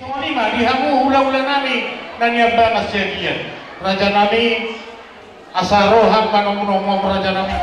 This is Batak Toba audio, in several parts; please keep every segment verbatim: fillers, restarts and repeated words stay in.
Songon i ma di hamu hulahula nami na niambangan siagian, raja nami, asa roham manomunomu, raja nami.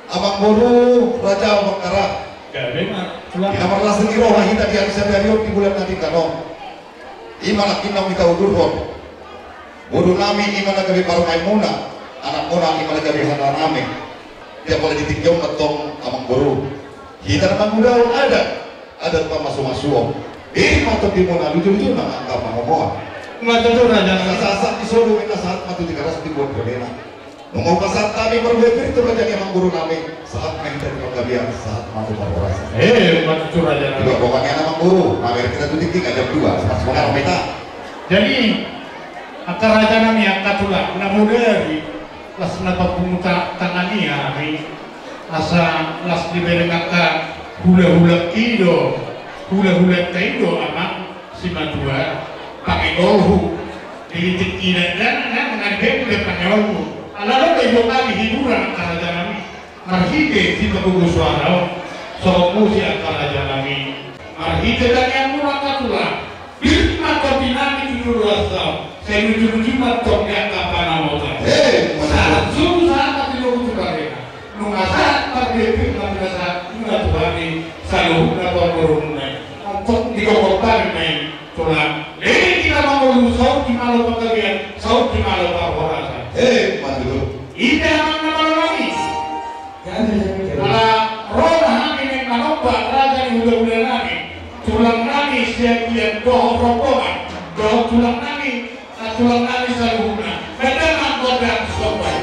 Amangboru, raja, amangkara. Gabe ma, tulang. Di na marlas ni roha hita di ari sadari on di bulan na denggan on. I ma nangkin naung hita uduthon. Boru nami i ma na gabe parumaenmuna, anakmuna i ma na gabe hata nami. Di apala di tingki on ma tong, amangboru. Hita na mangudahon adat, adat pamasumasuon. I ma tondimuna, lujulujuna ma angka pangomoan. Ima tutu, raja. Sahat-sahat ni solu, minta sahat ma tu Tigaras, di buat bolena. Nunga pasahat hami parbue pir tu raja ni amangboru nami, sahat ma hita tu panggabean, sahat ma tu parhorasan. Eh, ima tutu, raja. Iba bokan ni amangboru, mamer hita tu tingki, jam dua, pas mengarah hita. Jadi, angka raja nami, angka tulang, na modari, las na papungu ta-, tangan i hami, asa las dibereng angka hulahula i do, hulahulanta i do, amang simatua, pake golhu, di tingki na, na, na, na, di bengkel pake golhu. Ala do do i do kami hiburan angka raja nami. Marhite sipagogo suara on, songon muse angka raja nami. Marhite tangiangmuna angka tulang, pir ma tondi nami tu joloan on, sai lujuluju ma tong di angka pangomoan. Eh, sahat suruh sahat ma tu lobu tu barena. Nunga sahat parbue pir ma pinasahat muna tu hami saluhutna parborumuna i. Antong di gogo pari ma i. Tulang, leleng hita mangolu, saut di malo panggabean, saut di malo parhorasan. Eh, ima tutu. Ida amang na malo nami. Ala ro ma hami naeng manomba raja ni hulahula nami, tulang nami siagian dohot rombongan, dohot tulang nami, tulang nami saluhutna. Beda ma gondang somba i.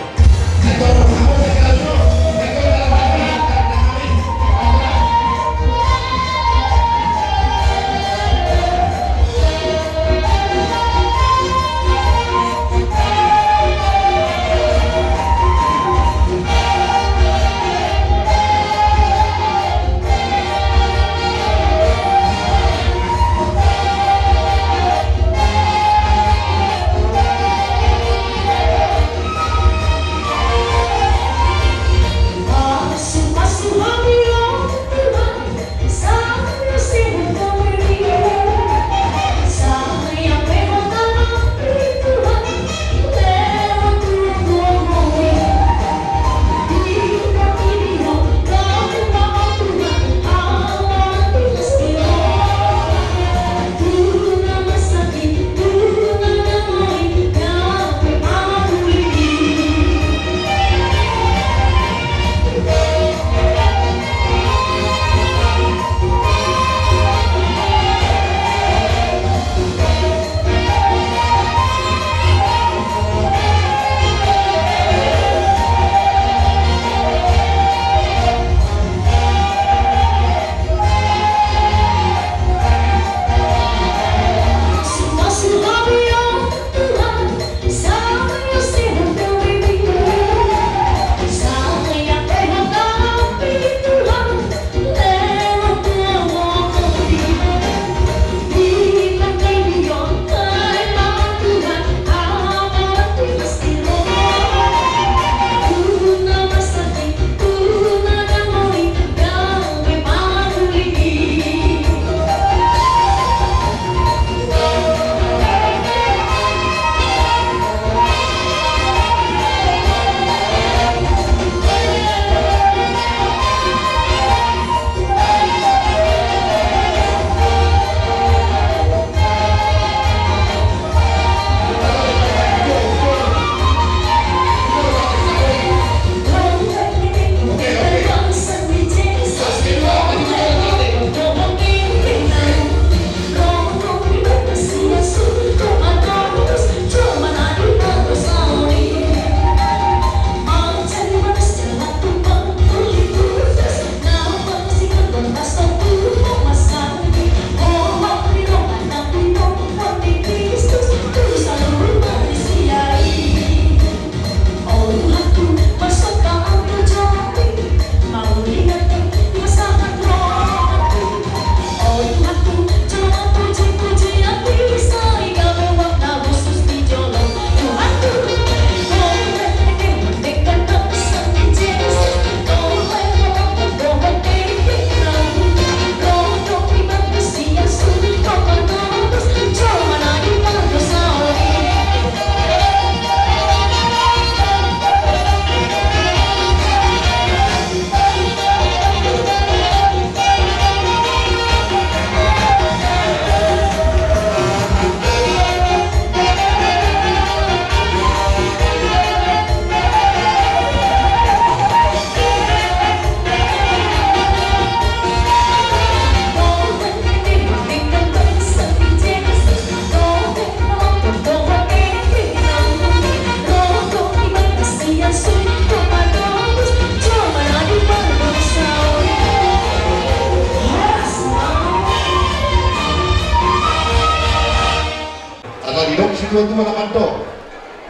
Tuhan na mandok.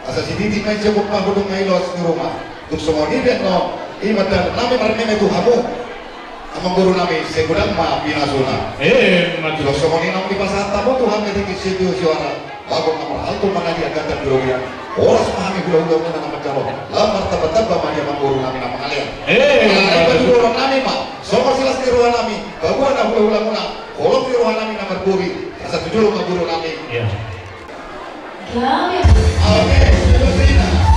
Asa sititi ma i sian godang ma godang na i loas ni ruma. Tung songon i pe annon, i ma dalan nami marmeme tu hamu. Amangboru nami, sai godang ma pinasuna. Eh, ma tutu. Tung songon i naung dipasahat hamu tu hami tingki sitio sioara. Bagot na marhalto ma na di agatan di robean. Horas ma hami hulahula muna na manjalo. Lam martamba-tamba ma di amangboru nami na mangalean. Eh, ma tutu. Alai patuduhon nami ma. Songon silas ni roha nami. Paboa na hulahula muna. Holong ni roha nami na marboru. Asa tu jolo ma boru nami. Iya. Gabe. Oke, seterusnya.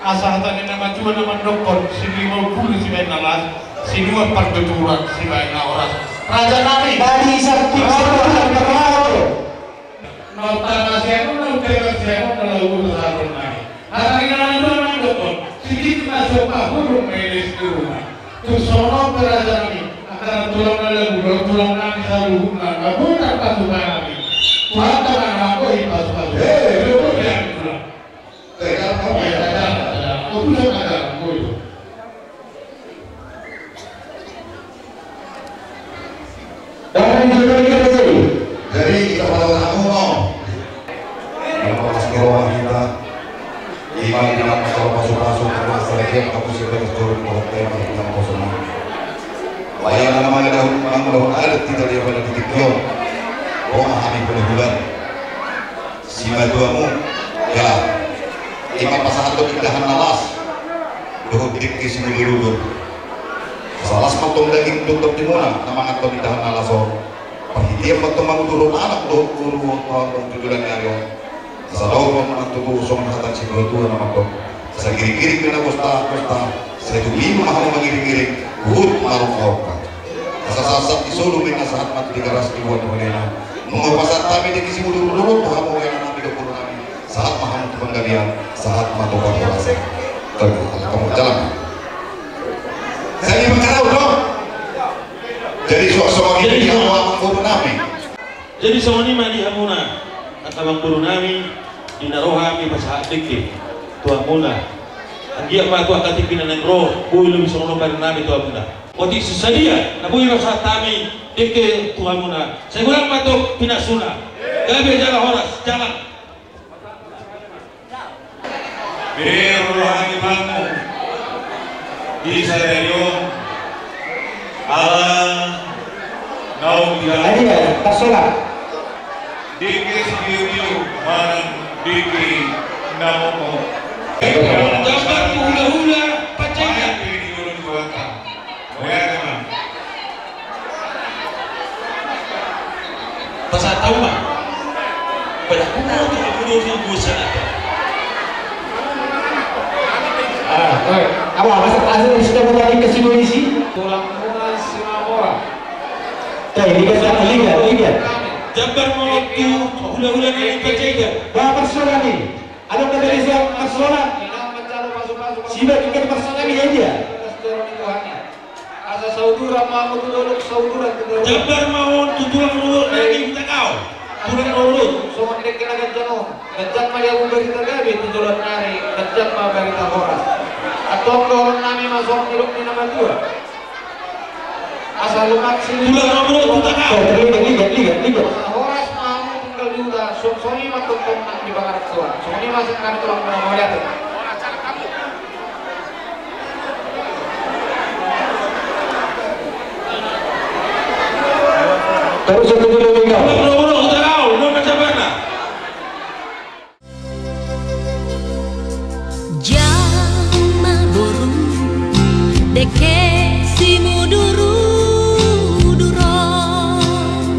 Asa hata ni na matua na mandokkon, silimo bulu sibaen na las, sinuan partuturan sibaen na horas. Raja nami. Tadi sakti. Raja nami. Na tangkas sian on, na tangkas sian on, na lagu tu saron nami. Hata ni na matua na mandokkon, sitik na so pahurung meles di rumah. Tu sono pe raja nami, angka na tulang na lagu, tulang nami saluhutna, na boi tarpasupasu nami. Tuhan tangan nami, boi pasupasu. Hei, boi tulang. Jadi kita pada orang mau. Yang pas ke rumah kita, iman dengan masalah pasu-pasu, karena saya kira aku sih pengen turun ke hotel, yang kosong. Layanan nama ada, ada tidak dia pada titik. Oh, hami boleh bulan. Simatuamu, ya. Ima pasahathon indahan na las dohot dengke simudurudur. Asa las ma antong daging dohot tondimuna na mangan indahan na las on. Parhitean ma antong manguduron anak dohot boru on tu tulang ni ari on. Asa laho ma antong tubu songon hata ni situa-tua na mandok: Sai giring-giring pe na gosta-gosta, sai tubu ma hamu mangiring-iring, huhut ma rongkapta. Asa sahat-sahat ni solu ma inna, sahat ma tu Tigaras, diboan ni bonena. Nunga pasahat hami dengke simudurudur on tu hamu, inanami dohot borunami. Sahat ma hamu tu panggabean, sahat ma tu parhorasan. Tengah, ala kamu jalan. Sai di pangkarau, no? Jadi, suak songon i ma di hamu, amang borunami. Jadi songon i ma di hamuna, angka amang borunami, di na ro hami pasahat dengke tu hamuna. Anggiat ma tu angka tingki na naeng ro, boi lobi songon on bahenonnami tu hamuna. Otik so sadia na boi pasahat hami dengke tu hamuna, sai godang ma antong pinasuna. Gabe jala horas, jalan. Bere roha ni pangu di sadari on, ala naung didalan. Tadi ya, pasola. Dengke sitio-tio manang dengke na momok. Jambar tu hula-hula Panjaitan. Pasahat hamu ma. Pada kuku tu kuku tu kuku sana. Ah, oi. Apa, masa, masa di sini mau tadi ke sini isi? Tulang muna Simamora. Tadi, liga, liga, liga. Jambar ma on tu hula-hula ni Panjaitan. Bah, pasola ni. Adong na bere sian pasola. Siba tingkat pasola ni aja. Asa sauduran ma hamu tu dolok, sauduran tu dolok. Jambar ma on tu tulang dolok nami Huta Gaol. Tulang dolok. Songon dengke na ganjang on. Ganjang ma di hamu barita gabe tu joloan ni ari, ganjang ma barita horas. Antong dohonon nami ma songon nidok ni na matua. Asa lumak si tulang dolok Huta Gaol. Liga, liga, liga. Asa horas ma hamu tinggal di huta, songon i ma tongtong nang di pangarantoan. Songon i ma sian hami tulang muna, mauliate. Terus satu dulu, Mika. Jama boru dengke simudurudur on.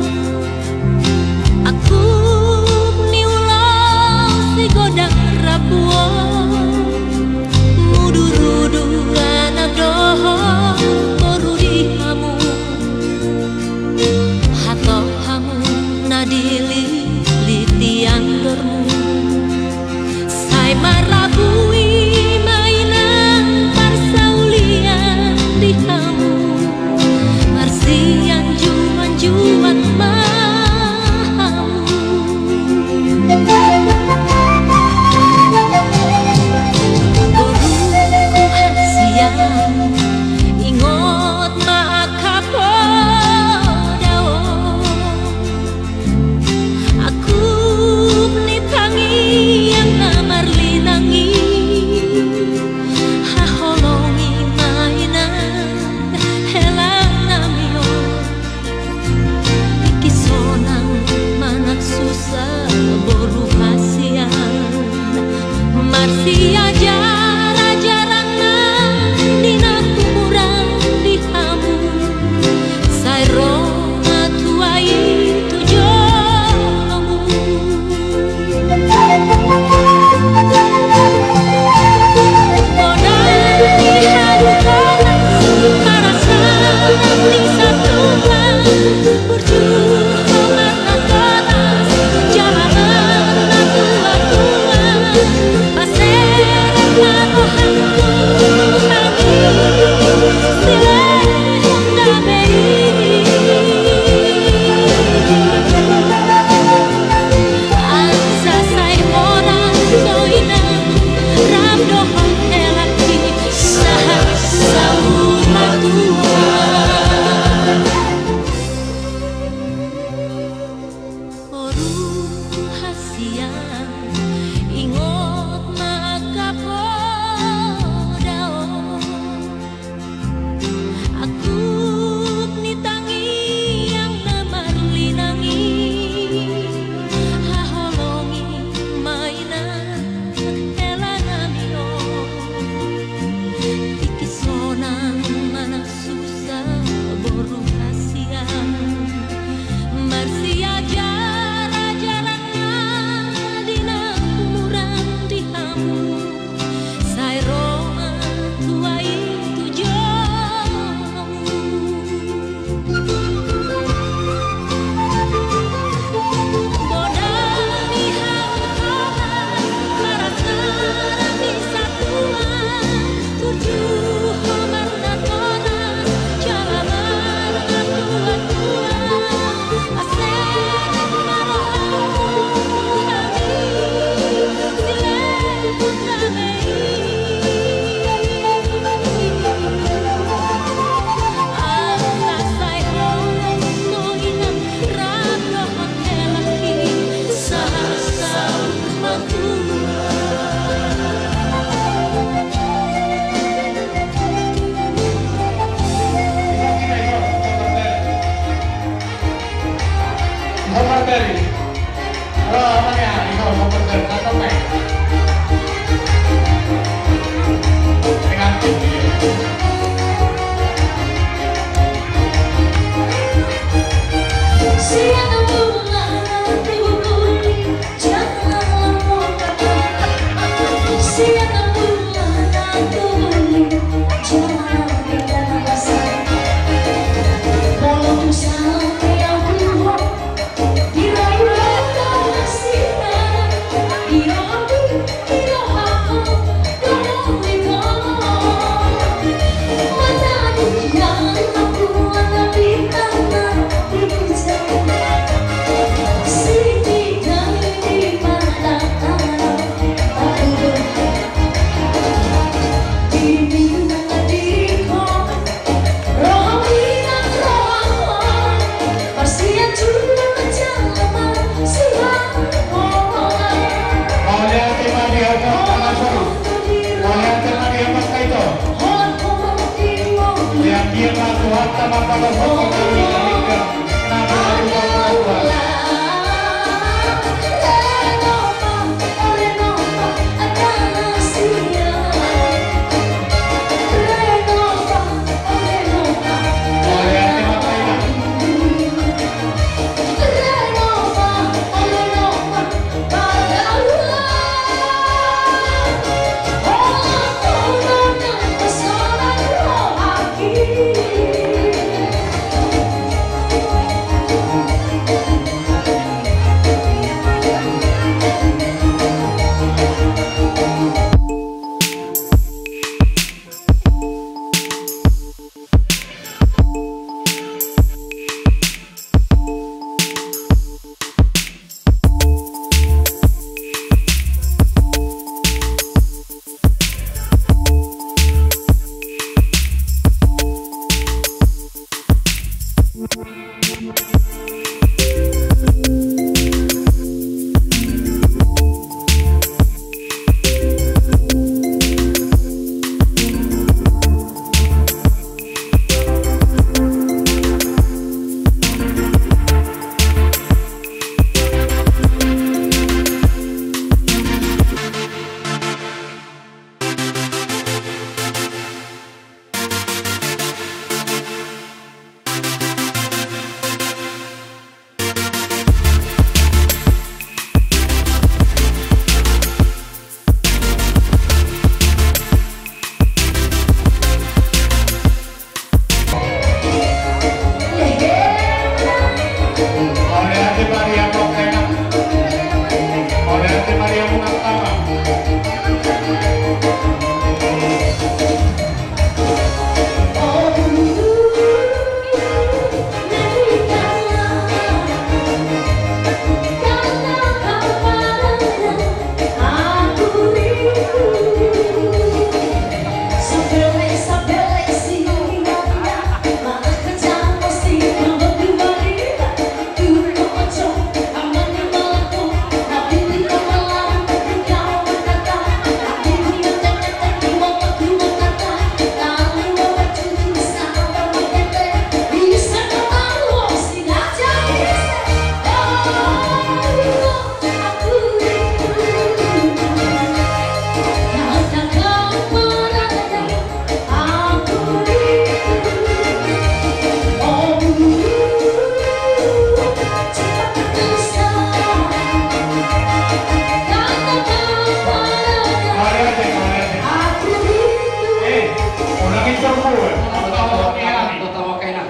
Angkup ni ulos di godang rambu on. Mudurudur anak dohot boru di hamu. Hatop hamu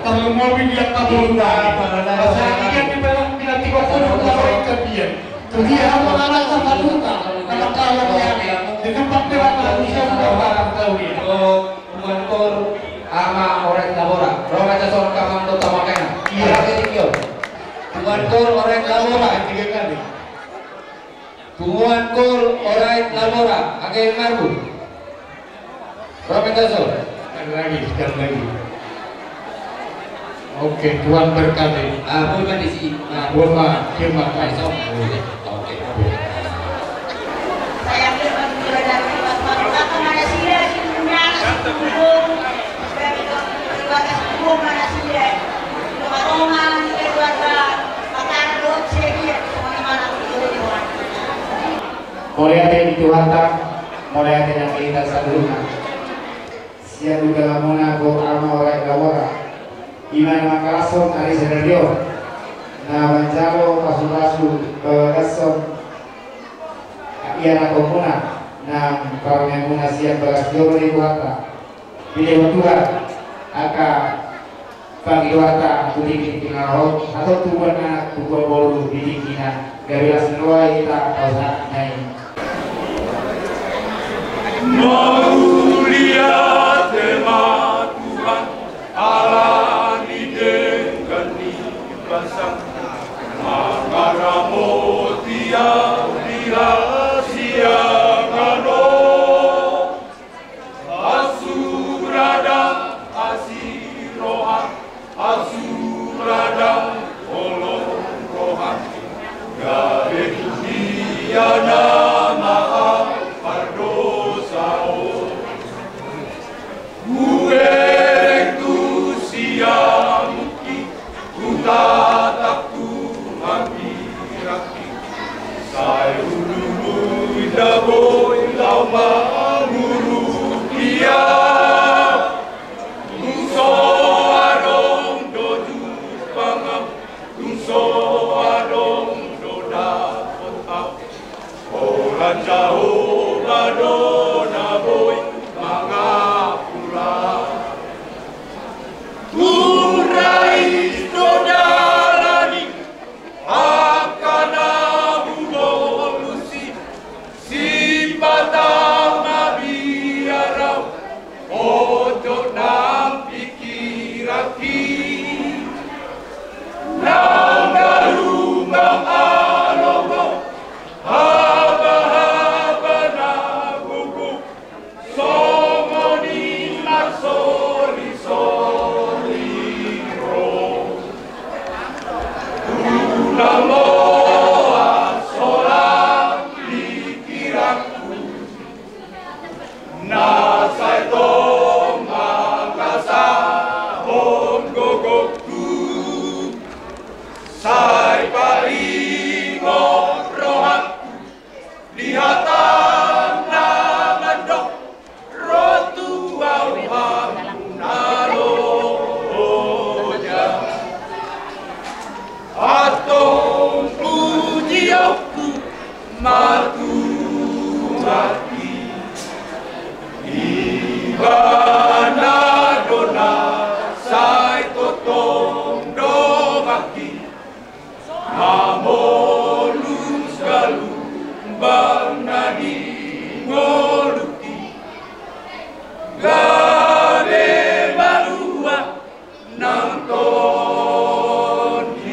Tarlumobi di angka bolon tadi. Masa dia di dalam, di dalam tiga puluh, dia. Jadi, apa anak kata luka, anak kata luka, ya. Itu pasti anak manusia sudah barang tahu dia. Tuan Kor Ama Orait Labora. Ro ma jolo songon amang dohot amang ina. Iya. Oke, thank you. Tuan Kor Orait Labora. Tiga kali. Tuan Kor Orait Labora. Oke, Marbu. Ro ma jolo. Sekali lagi, sekali lagi. Oke, Tuan berkati. Ah, boleh di sini. Nah, boleh, Pak. Terima kasih. Oke. Mauliate di Tuhanta, mauliate di angka ita saluhutna. Sian ulaonmuna Kor Ama Orait Labora, i ma na mangkalashon ari sadari on, na manjalo pasupasu bagashon ianakhonmuna nang parumaenmuna sian bagas joro ni Tuhanta. Pidehon Tuhan angka pangidoanta tu tingki na ro, asa tubuan anak tubuan boru di tingkina, gabe las ni roha hita pasahat nai. Mauliate ma Tuhan, ala ni denggan ni basa, mangaramoti au di hasiangan on. Asi roha, asi roha, asi roha, holong roha, gabe tu dia nama au pardosa on. Sai paingot rohangku di hata na mandok, ro tu ahu hamu na loja. Antong pujionku ma tu Tuhanki, Ibana do na sai tongtong donganki, mamolus galumbang na di ngolungki, gabe malua nang tondingki.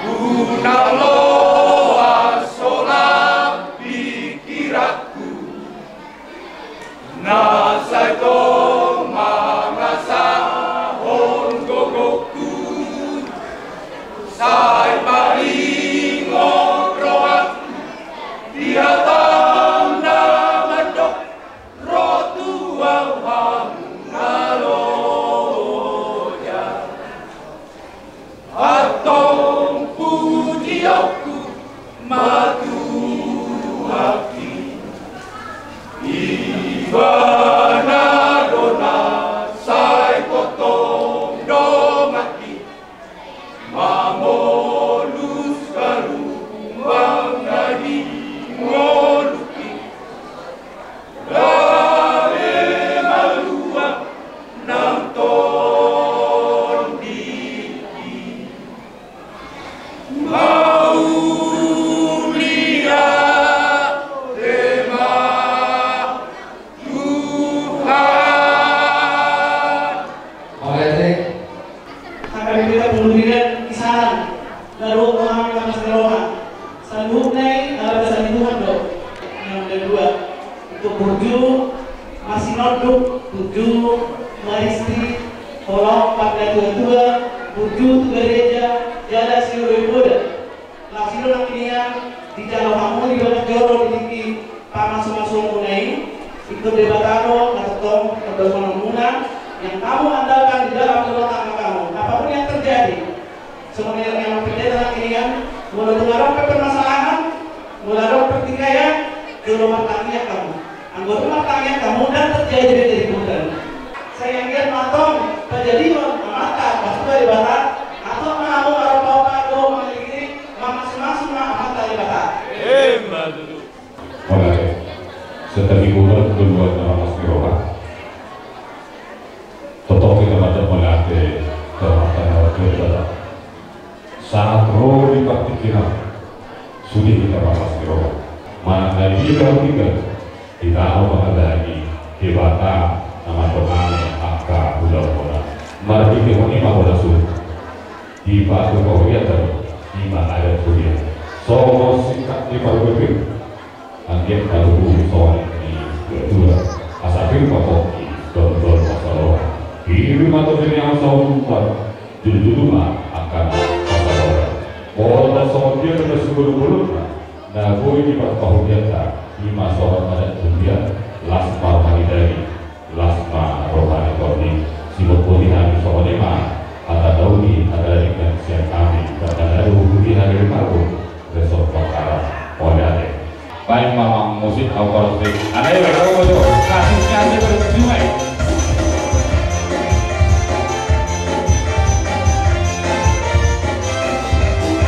Unang loas holan pikiranku, na sai tong mangasahon gogongku. Sai paingot rohangku di hata na mandok, ro tu ahu hamu na loja. Antong pujionku ma tu Tuhanki, Ibana do na sai tongtong donganki, mamolus galumbang na di ngolungki, gabe malua nang tondingki. Mauliate ma Tuhan. Mauliate. Hata di kita puluh miliar kisaran. Lalu orang yang masih roha. Saluhutna i, ala basa ni Tuhan do. Yang kedua, untuk burju, marsinonduk, burju, maristi, holong, pande tua-tua, burju tu gareja, jala siolo i boda. Laos i do nangkiningan, dijalo hamu di bagas joro di tingki pamasu-masuonmuna i, ingkon Debata do na tongtong tondongonmuna, yang kamu andalkan di dalam rumah tangga kamu, apapun yang terjadi. Songon i do nang pendeta nangkiningan, molo tung adong pe permasalahan, molo adong pertikaian, jolo martangiang hamu. Anggo tung martangiang hamu, ndang terjadi be jadi bulan. Sai anggiat ma antong pajadihon amanta pasupasu Debata, antong ma hamu maropa-opa dohot mangiring-iring, mamasu-masu ma amanta Debata. Emma tutu. Mauliate. Setiap minggu bulan kedua na mamasu ni roha. Totop hita mandok mauliate tu Amanta na martua Debata. Sahat ro di partingkian, sude hita mamasu ni roha. Manang na dia hita, hita ma mangalani Debata na mandongani angka ulaonmuna. Marhite hon i ma bona suhut. Di patu pahuria tadi, ima adat huria. Songon singkat ni parhurian. Anggiat taluhur songon i di dua-dua, asa pir ma pongki, dondon ma saloha. Pir ma tondi ni ahu saur matua, jolo-jolo ma angka na pasaloha. Molo tung songon dia pe na sigolo-golona, na boi di parpahurianta, ima songon adat huria, las ma roha ni daging, las ma roha ni tondi. Sibotboti hami songon i ma hata na uli, hata na denggan sian hami, hata na uli, hata na uli, Resort Bangkara, mauliate. Baik, mamang musik, au koros dek. Ada yang berapa tu? Kasihnya aja berjumai.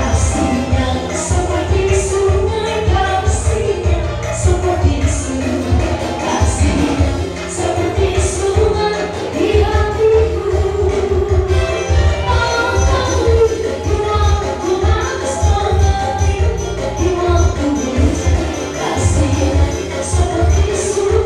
Kasihnya seperti sungai, kasihnya seperti sungai, kasihnya seperti sungai di hatiku. Mengetahui di waktu nangis, mengerti di waktu mencari kasih seperti sungai.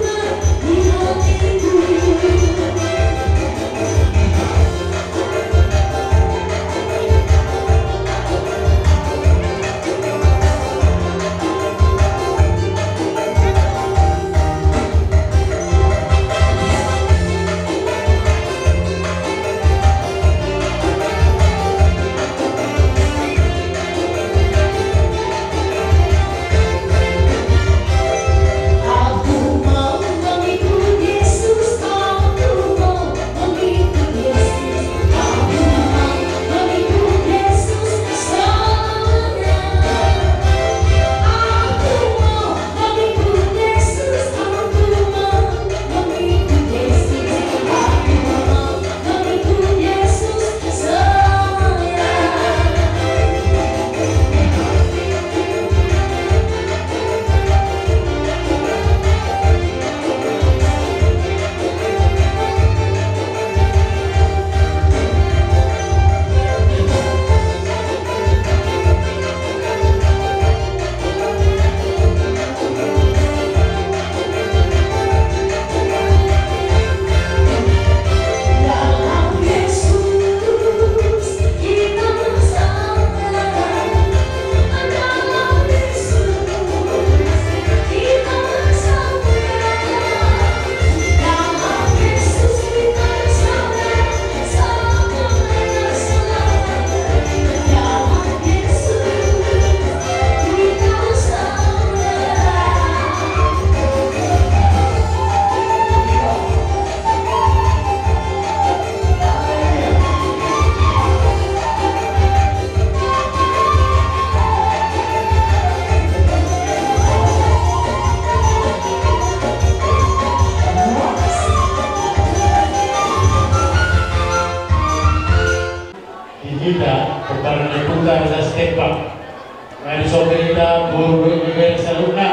Na dison pe hita boru dohot ibebere saluhutna.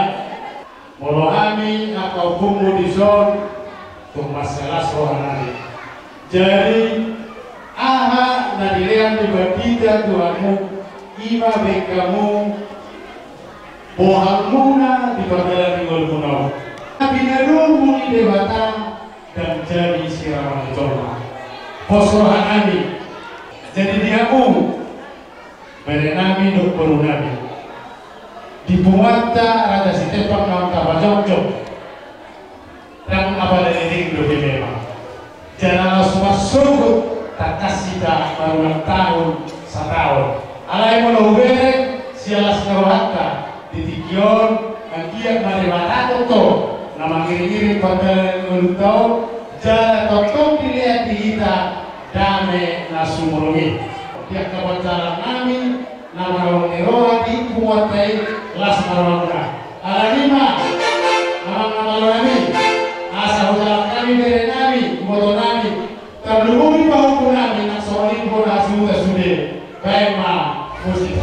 Molo hami angka ompungmu dison, tung mansai las rohanami. Jadi aha na dilehon ni pandita tu hamu, i ma baen hamu bohalmuna di pardalanan ni ngolumuna on. Tapi na dong muli Debata dan jadi siraman jolma. Pos rohanami. Jadi di hamu berenami dohot borunami, di punguanta Raja Sitembang na tapajongjong. Ndang apala leleng dope memang. Jala laos marsogot tangkas hita marulang taon sataon. Alai molo hubereng sian las ni rohanta di tingki on, anggiat ma Debata do na mangiringiring pardalanan ni ngolunta on, jala tongtong dilehon di hita dame na sumurung i. Di angka panjalanami na maralang ni roha di punguanta i, las ma rohamuna. Alani i ma, amang na malo nami, asa hujalang hami berenami, ibotonami, tarlumobi pahompunami, nang songon i bona hasuhuton sude. Baen ma musik.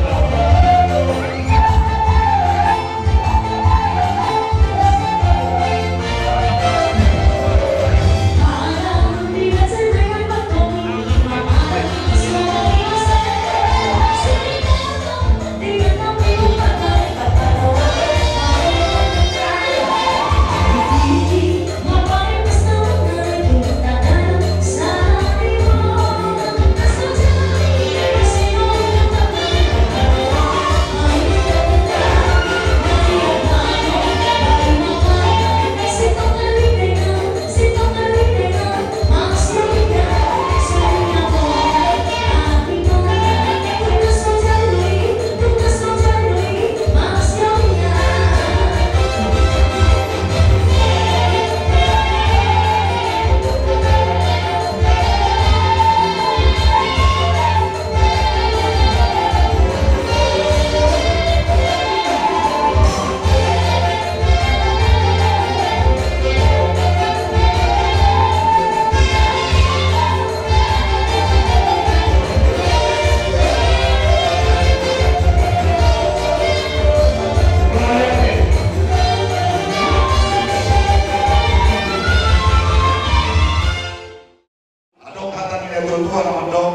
Adong hata ni natuatua na mandok,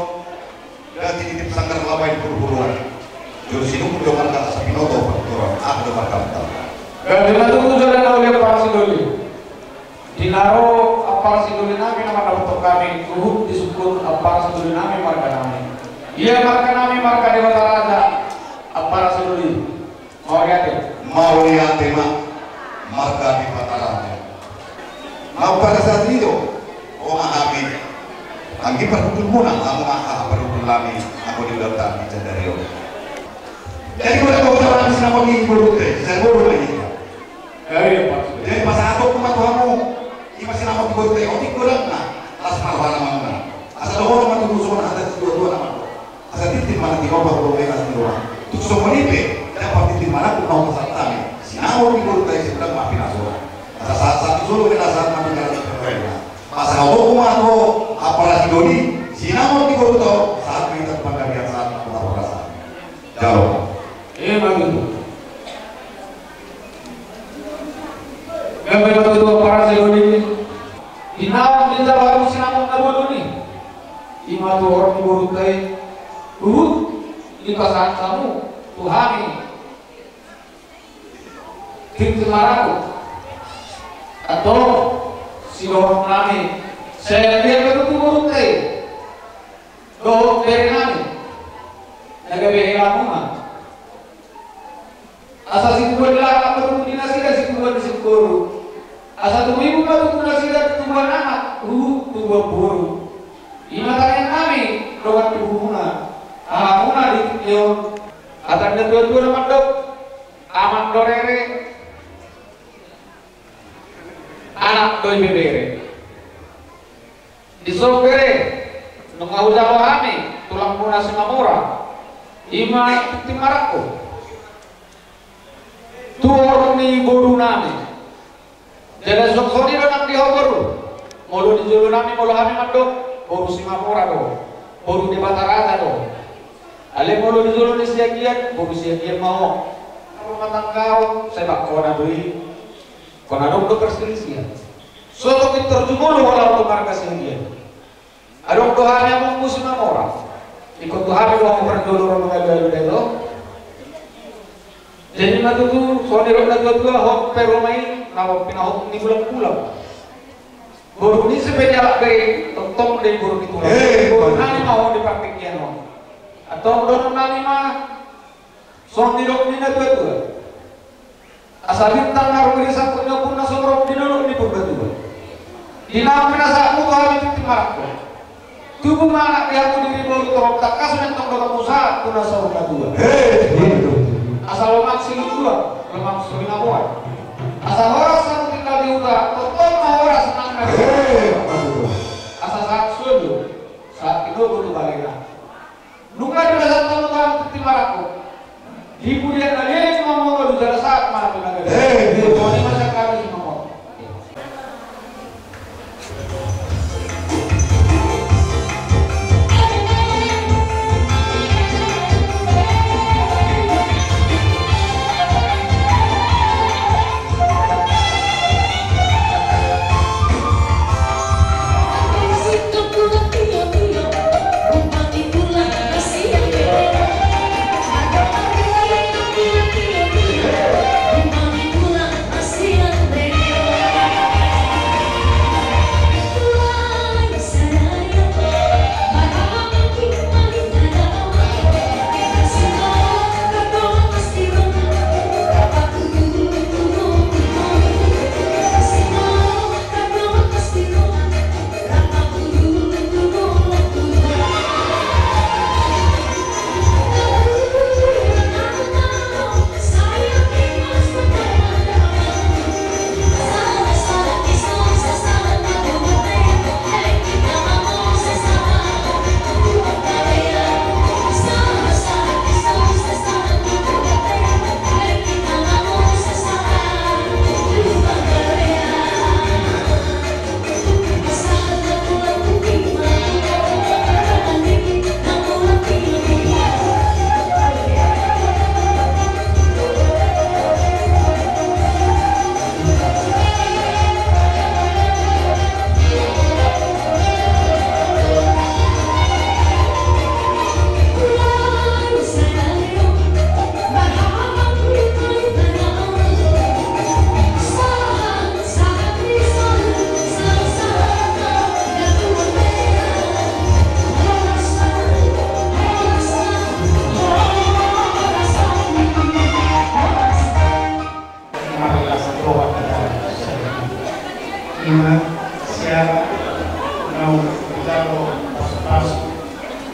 gati nitip sanggar, lapahi di huluhuluan. Jolo sinungkun do marga asa binoto pantuturon, aha do marga muna. Gati ma tutu jala na uli ampara sidoli. Di na ro ampara sidoli nami na mandapothon hami, huhut disungkun ampara sidoli nami marga nami. Ia marga nami marga Debata Raja ampara sidoli. Mauliate. Mauliate ma, marga Debata Raja. Ampara sidoli do, o, aha hami. Anggi parhundulmuna, hamu ma haha parhundul nami, anggo di ulaonta di jandari on. Jadi molo tung hami sinamot ni borunta, sai boru ma hita. Jadi pasahatonku ma tu hamu, i ma sinamot ni borunta, otik godangna, las ma roha ni hamuna. Asa dohonon ma tutu songon hata ni natuatua na mandok. Asa tintin ma na tinopa, hurang ma na tinopa. Tung songon i pe, dapot tintin ma na tung na hupasahat hami. Sinamot ni borunta i sai godang ma pinasahatna. Asa sahat sahat ni solu pe na sahat ma tu jalan ni perbaina. Pasahatonku ma tu ampara sidoli, sinamot ni borunta on, sahat ma hita tu panggabean, sahat ma tu parhorasan. Jalo. Emma tutu. Gabe ma tutu ampara sidoli. Di na on di jabamu sinamot na bolon i. I ma tu horong ni borunta i. Huhut dipasahat hamu tu hami. Tintin ma na tung. Antong sidohonon nami. Sai anggiat ma tutu borunta i dohot bere nami na gabe helamuna. Asa situbuan ni laklak ma tutu di nasida, situbuan ni singkoru. Asa tumibu ma tutu nasida di tubuan anak, huhut tubuan boru. I ma tangiang nami dongan tubumuna, hahamuna di tingki on. Hata ni natuatua na mandok, amang do rere, anak do ibebere. Dison bere, nunga hujalo hami tulangmuna Simamora, i ma tintin ma na tung tu horong ni boru nami. Jala songon i do nang di ho boru. Molo di jolo nami, molo hami mandok, boru Simamora do, boru Debata Raja do. Alai molo di jolo ni siagian, boru siagian ma ho. Rumah tangga ho, sai bangkona do i. Kona adong do perselisihan. Soto pintor jumolo wala tu marga siagian. Adong do hami amang musim amora. Ikut tu hami do amang parjolo ro mangalu-alu dai do. Jadi na tutu, songon nidok na tua-tua, hot pe rumah i, na pinahothon ni bulang-bulang. Boru ni sepe jalak be, tongtong do i boru ni tulang. Eh, boru nami ma ho di partingkian on. Antong dohonon nami ma, songon nidok ni na tua-tua. Asa bintang na ro di sangkut ni ombun na so ro di dolok ni Purbatua. Di na pinasahatmu tu hami tintin marangkup. Tubu ma anak di hamu diri boru torop tangkas mentong do hamu sahat tu na saur matua. Hei, betul. Asa lomak silunduan, lomak siringaboan. Asa horas hamu tinggal di huta, tongtong ma horas nang na di huta. Hei, betul. Asa sahat solu, sahat tinogu tu balena. Nunga dipasahat hamu tu hami tintin marangkup. Di pudian na leleng ma molo di jala sahat ma na tu na gabe. Eh, betul. Toni ma sian hami si mamot. Marlas roha kita. Ima siap naung dijalo pasu-pasu.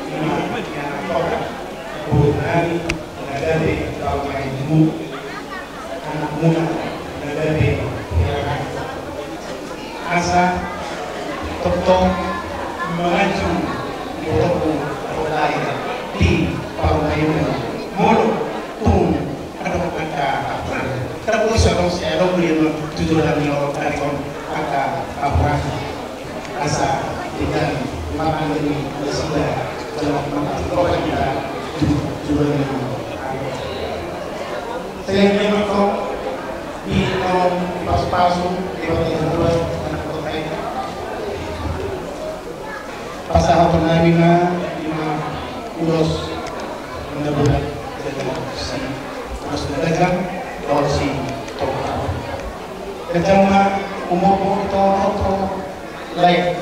Ima ianakhon boru nami na gabe parumaenmu, anakmuna na gabe heranganmu. Asa tongtong manganju di rohmu, di parumaenmu. Molo tung adong angka apuran. Kada boi so adong, sai adong do i tu joloan ni ari on angka apuran. Asa tinggal mangan ni nasida dalam mangan roha kita tu joloan ni ari on. Saya ingin makan di pasu-pasu di waktu kedua anak kota ini. Pasahaton nami ma ima ulos na bulat, ulos na ganjang, ulos si tongka. Ganjang ma umurmu, ito, oto, lae,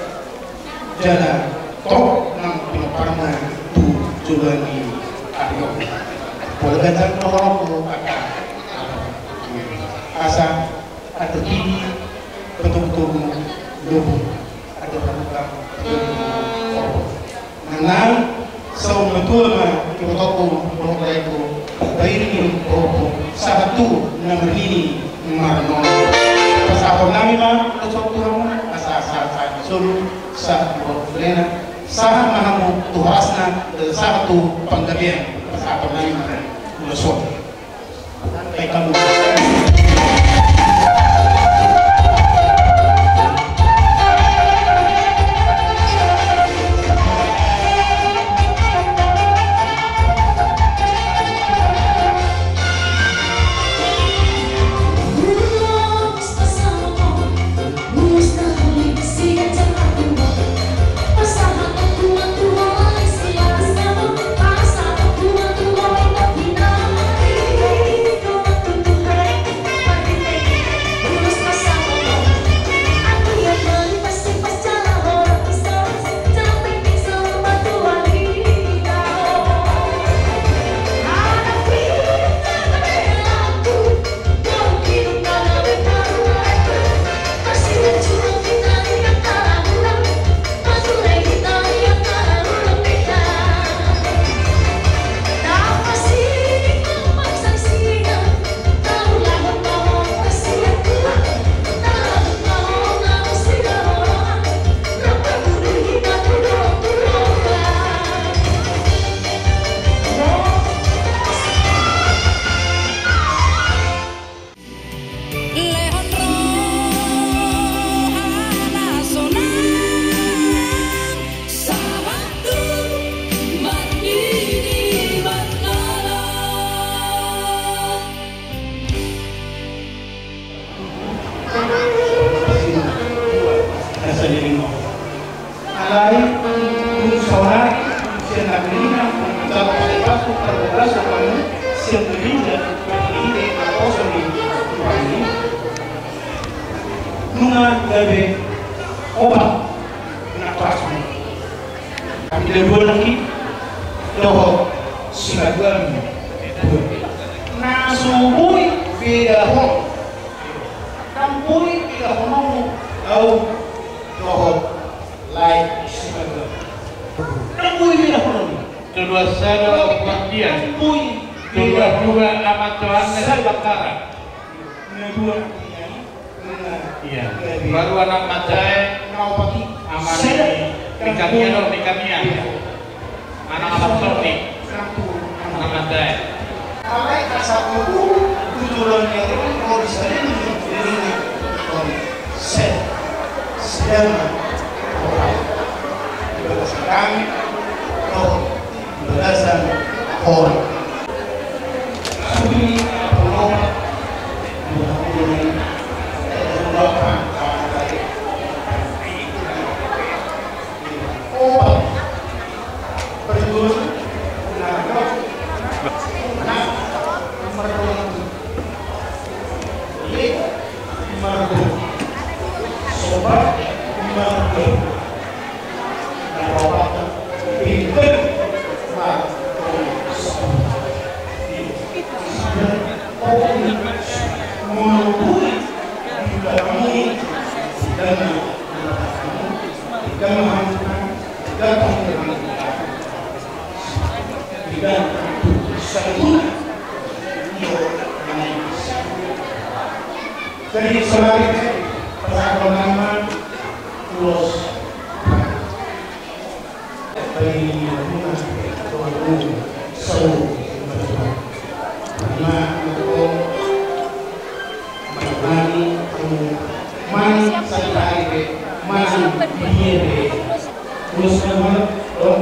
jala torop nang pinomparmu tu joloan ni ari on. Pola ganjang do holongmu angka, asa andor tinggi patogutogu lobu. Nang saur matua ma ibotoku dohot laengku, paima ni rohangku sahat tu na marnini marnono. Pasahaton nami ma ulos on tu hamu asa sahat-sahat ni solu, sahat tu balena, sahat ma hamu tu horasna, sahat tu panggabean. Pasahaton nami ma ulos on. Gabe opat na pasu. Hami na dua nangkin dohot Sipaduan. Na so boi bedahonon. Ndang boi bedahonon ahu dohot lae Sipaduan. Ndang boi bedahonon. Tolu sada Pardian. Ndang boi bedahonon. Tolu dua Ama Tohanna Sibakara. Na dua. Iya. Baru anak manjae. Aman. Di kami ado, di kami ya. Anak anak toni. Anak manjae. Alai asa kuku tujuran yang mau disalin ini. Set. Sedang. Di bagasan kami. Di bagasan hor. Jadi, selanjutnya, pasahaton nama ulos.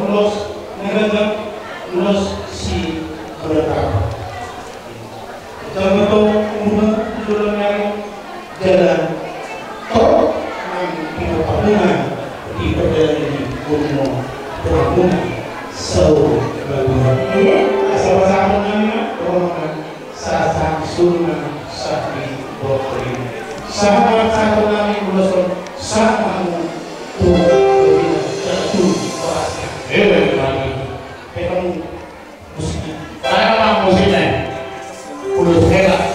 Ulos na gaga, ulos si berkah. Jala tong umur tu jolo nari, jala tong nang di pardalanan, di pardalanan ni umur pardalanan. Saur matua. Asa pasahaton nami ma rohana, sahat sahat ni suhut, sahat ni borhat. Sahat ma pasahaton nami ulos on, sahat ma hamu tu, tu, tu, tu. Eh, baik. Pekan. Musiknya. Saya memang musiknya. Ulos hela.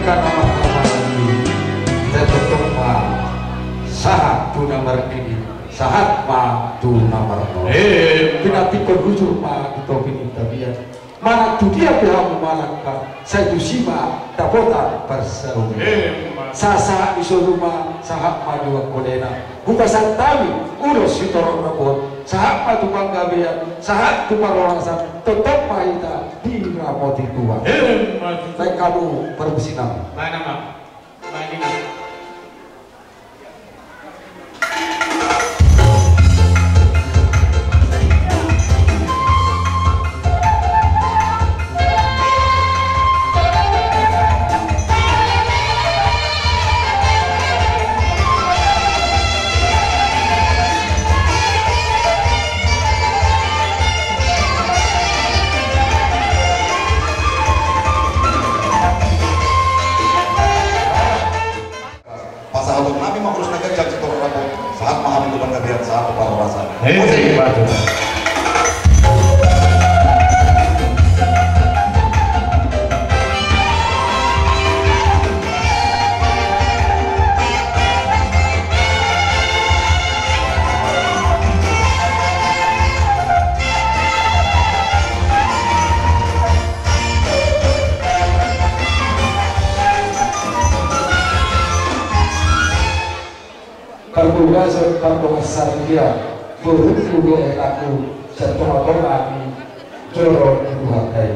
Karena mahamaranggi, tetap ma sahat tu na marnini, sahat ma tu na marnono. Eh, pinantikhon hujur ma di topi ni tapian. Manang tu dia pe hamu manangkang, sai tusi ma dapotan parsaulian. Eh, ma- Sahat ni solu ma, sahat ma di bangkolena. Hupasahat hami ulos sitorop rambu on, sahat ma tu panggabean, sahat tu parhorasan, tongtong ma hita diramoti Tuhan. Eh, ma- Baen hamu parmusiknami. Baen ma. Baen ma. Pasahatonnami ma ulos na ganjang sitorop rambu on, sahat ma hamu tu panggabean, sahat tu parhorasan. Eh, muse. Bagus. Parbogason pardongansaripeon, borungku dohot helaku, sian tongatonga ni joro ni Tuhanta i.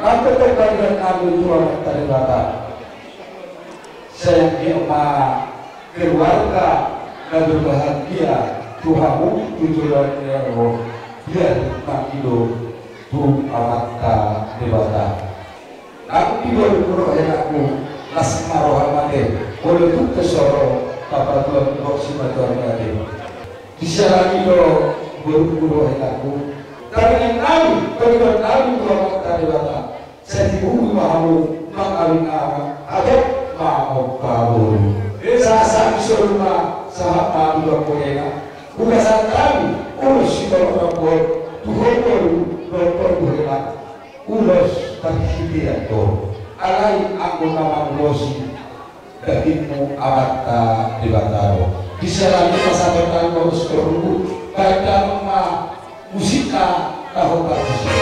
Nang pe tongtong panindanami tu Amanta Debata. Sai anggiat ma keluarga na berbahagia tu hamu tu joloan ni ari on, biar mangido tu Amanta Debata. Nang di borungku dohot helaku, las ma roham ate, molo tung pe so ro, tapatuan gok simatuan ni ate. Disiala ni i do borungku dohot helaku, panindanami, panindanami tu Amanta Debata. Sai tibu ma hamu mangawinawing, adong ma ompa boru. Sahat ni solu ma, sahat ma di bangkolena. Hupasahat hami ulos sitorop rambu on tu ho boru dohot ho hela. Ulos parhitean do, alai anggo na mangulosi dagingmu Amanta Debata do. Disiala ni i pasahaton nami ma ulos boru, baen damang ma musikna, laho parmusik.